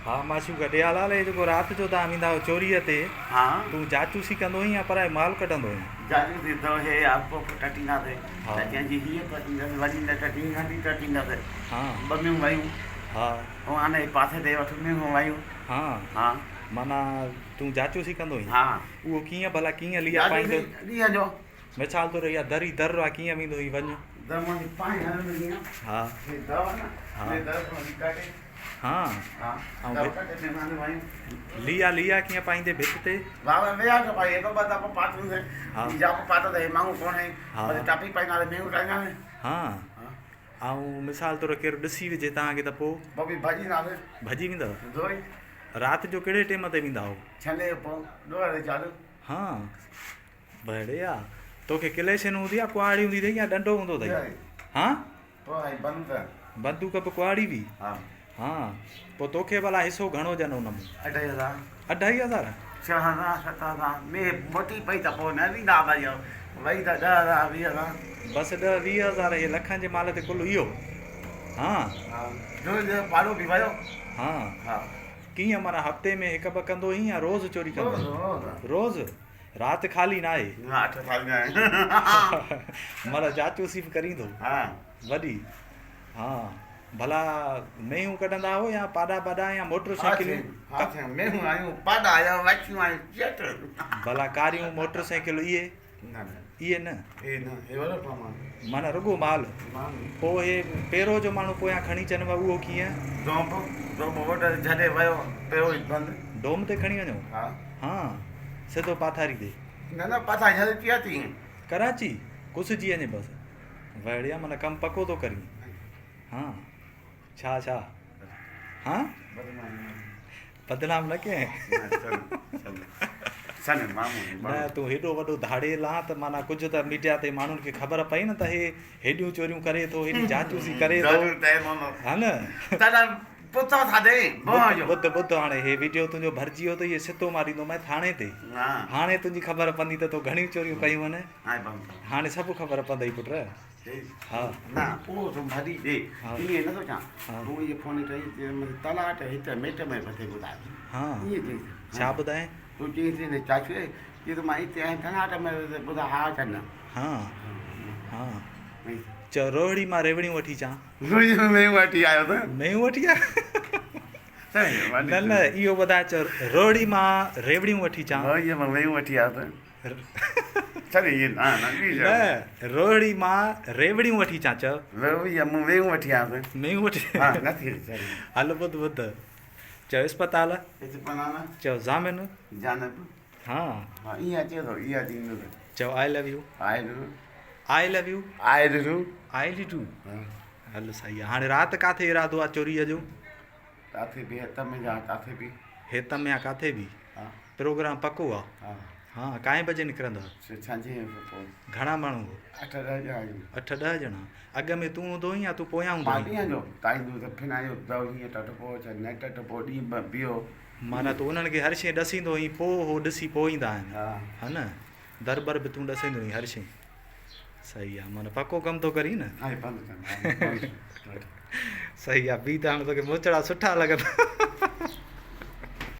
ها معشوق ڏيا لال هي جيڪو رات جو توهان ويندا آهيو چوريء تي ها. تون جاچوسي ڪندو هئين يا پرائي مال ڪڍندو هئين؟ جاچوسي ته هي آ پوک ٽٽينداسي ها. ته جنهن جي هيء ٽٽيندس وڏي نه ٽٽي ننڍي ٽٽيندس. ها. ٻه مينهون ويون. ها. پوء آني پاسي تي وٺ مينهون ويون. ها. ها. معنيٰ تون جاچوسي ڪندو هئين؟ ها. اهو ڪيئن ڀلا ڪيئن ليئا پائيندو؟ جاچوسي ڏينهن جو. مثال طور اها دري در آ ڪيئن ويندو هئين وڃ؟ در مان جي پاڻي هڻندو هئين. ها. هي در آ نه. ها. هي در مان جي ڪاٽي. ها. ۽ ليئا ليئا ڪيئن پائيندي ڀت تي؟ ها. ۽ مثال طور ڪير ڏسي وجهي توهان کي ته پوء؟ ڀڄي ويندؤ؟ رات جو ڪهڙي ٽيم تي ويندا هئو؟ ها. بڙيا. توکي ڪليشن هوندي آ ڪهاڙي هوندي اٿئي يا ڏنڊو هوندو اٿئي؟ ها. بندوق به ڪهاڙي هئي؟ ها. ها. پوء توکي ڀلا حصو گهڻو ڏين ان ۾؟ اڍائي هزار. اڍائي هزار؟ ڇهه هزار، ست هزار. مينهن موٽي پئي ته پوء نه ڏيندا وري وئي ته ڏهه هزار، 20 هزار. بس ڏهه 20 هزار هي لکن جي مال تي ڪل اهو؟ ها. ها. جو جو پاڙو به ويو. ها. ها. ڪيئن معنيٰ هفتي ۾ هڪ ٻه ڪندو هئين يا روز چوري ڪندو روز هئين؟ روز. روز؟ رات خالي ناهي. رات خالي ناهي. معنيٰ جاچوسي به ڪريندو. ها. وڏي. ها. ڀلا مينهون ڪڍندا هئو يا پاڏا باڏا يا موٽر سائيڪلون؟ ها سائين مينهون آيون پاڏا آيا وڇيون آيون چيٽ. ڀلا ڪاريون موٽر سائيڪل اهي؟ نه نه. اهي نه؟ اهي نه اهي وڏو ڪم آهي. معنيٰ رڳو مال. مال. پوء هي پيرو جو ماڻهو پويان کڻي چنو اهو ڪيئن؟ ڊومپ ڊومپ ووٽ جڏهن ويو پيرو ئي بند. ڊوم تي کڻي وڃو؟ ها. ها سڌو پاٿاري تي. نه نه پاٿاري ڇڏي ڪراچي. ڪراچي؟ ڪسجي وڃي بس. وڙيا معنيٰ ڪم پڪو ٿو ڪرين. ها ڇا ڇا ها بدنام نه ڪيائين. نه تون هيڏو وڏو ڌاڙيل آن ته معنيٰ ڪجهه ته ميڊيا تي ماڻهن کي خبر پئي نه ته هي هيڏيون چوريون ڪري ٿو هيڏي جاچوسي ڪري ٿو ها نه. ٻڌ ٻڌ هاڻي هي وڊيو تنهنجو ڀرجي ويو ته اهي سڌو مان ڏيندومانء ٿاڻي تي هاڻي تنهنجي خبر پوندي ته تو گهڻيون چوريون ڪيون آهن هاڻي سڀ خبر پوندئي پٽ. ها. نه اهو تون ڀلي ڏي ائين نه ٿو چوان تون اهي فون ڪئي تلاٽ هت ميٽ ۾ ڦٿي ٻڌاء ائين چئيس. ڇا ٻڌائين؟ تون چئيس هن چاچو چي ته مان هتي آهيان تلاٽ ۾ ٻڌاء ها چا نه. ها ها چئو روهڙي مان ريوڙيون وٺي اچان. روهڙي مان ميون وٺي آيو ته. ميون وٺي آيو. نه نه اهو ٻڌاء چئو روهڙي مان ريوڙيون وٺي اچان. روهڙي مان ميون وٺي آيو ته. نه روهڙي مان ريوڙيون وٺي اچان چئو. روهڙي مان ميون وٺي آيو ته. ميون وٺي هل ٻڌ ٻڌ چئو اسپتال. چئو ضامن. ها. چئو آء لو يو. آء لو يو. آء لو يو. هل صحيح آ هاڻي رات ڪاٿي ارادو آ چوريء جو؟ ڪاٿي به هت ۾ يا ڪاٿي به. هت ۾ يا ڪاٿي به. ها. پروگرام پڪو آ؟ ها. ها ڪائين بجي نڪرندؤ؟ سانجهيء کان پوء. گهڻا ماڻهو هو؟ اٺ ڏهه ڄڻا آهيون. اٺ ڏهه ڄڻا. اڳ ۾ تون هوندو هئين يا تون پويان هوندو مان هئين؟ ڏينهن جو تائيندو ته ڦنايو دؤ هيئن ٽٽبو چا نه ٽٽبو ڏينهن ٻه بيهو. معنيٰ تون انهن کي هر شيء ڏسيندو هئين پوء هو ڏسي پوء ايندا آهن. ها. ها نه؟ دربر به تون ڏسيندو هئين هر شيء. صحيح آ معنيٰ پڪو ڪم ٿو ڪرين نه. هاڻي بند ڪر. صحيح آ بي ته هاڻي توکي موچڙا سٺا لڳندا.